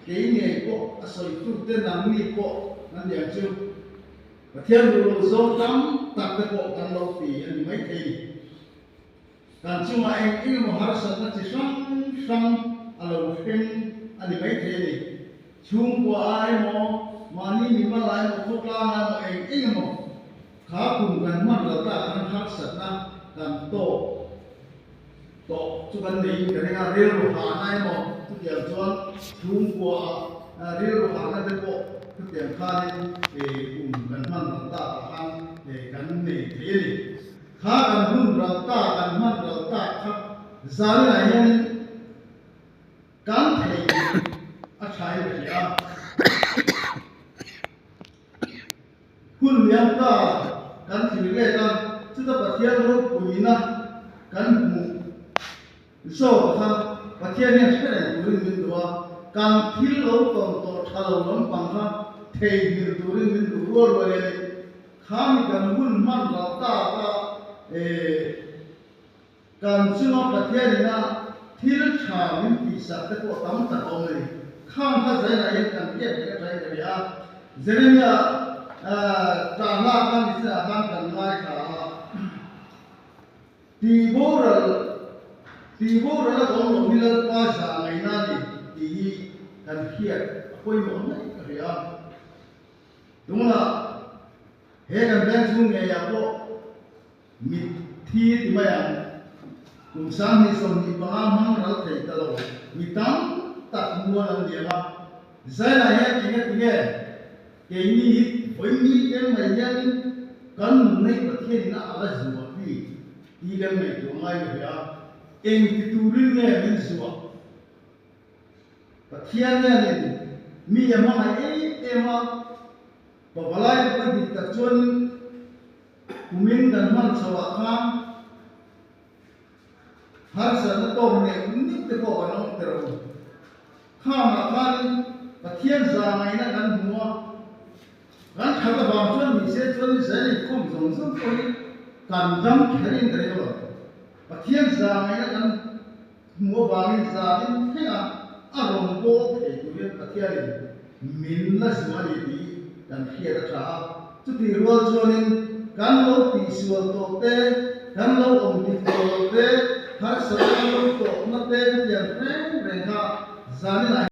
Kei ngei pawh a sawitute nangni pawh kan ni ang chu. Pathian duh loh zawng tam tak te pawh kan lo ti a ni maithei ni. Kan chungah eng eng emaw harsatna chi hrang hrang a lo thleng a ni maithei a ni. Chhungkua ah emaw, mahni mimal ah emaw, khawtlang ah emaw eng eng emaw kha kum kan hman ral tak ah khan harsatna kan tawk tawh chu kan neiin ka ring a, rilru hahna emaw chutiang chuan chhungkua ah rilru hahna te pawh chutiang khanin kum kan hman ral tak ah khan kan nei thei a ni. Kha kan hun ral tak, kan hman ral tak kha zaninah hianin kan thei a thain ka hria a. Hun liam ta kan thil let a, chuta Pathian ropuina kan hmuh zawk kha Pathian hian hre reng turin min duh a, kan thil lo tawn tawh tha lo lampang kha theihnghilh turin min duh rual rual hianin Khami kan hun hman ral tak a, kan chunga Pathian ina thil tha min tihsak te pawh tam tak a awm a ni. Khang kha zainah hian kan hriat leh a ṭhain ka hria a, Jeremia ṭah hlak khan nichinah khan kan ngaithla a, Tihboral, tihboral a ka awm loh hi Lalpa zah ngaihna a ni tih hi kan hriat a pawimawh mai ka hria a. Tunah he kan veng chhung ngeiah pawh mitthi ti mai ang, kum 2025 hmang ral thei ta lo mi tam tak mual an liam a. Zainah hian eng a ti nge? Keini hi vawi tel mai hianin kan nun nei Pathianin a ala zuah bik tih kan ngaihtuah ngai ka hria a, eng ti turin nge min zuah? Pathian hianin mi a hmangaih em em a, pavalai te pawh dik tak chuanin kumin kan hman chho ah khan harsatna tawk neuh neuh te pawh kan awm ter u. Khangah khanin Pathian zangaihna kan hmu a, kan that avang chuan ni se chuan Israel inkhawm zawng zawng pawh hi kan dam kherin ka ring lo. Pathian zangaihna kan Hmu avangin zanin thlenga a rawn bawl thei turin Pathianin min la zuah a ni tih kan hriat a tha a. Chutih rual chuanin kan lo tihsual tawh te, kan lo awm dik tawh loh te, harsatna kan lo tawhna te chutiang reng reng kha zaninah.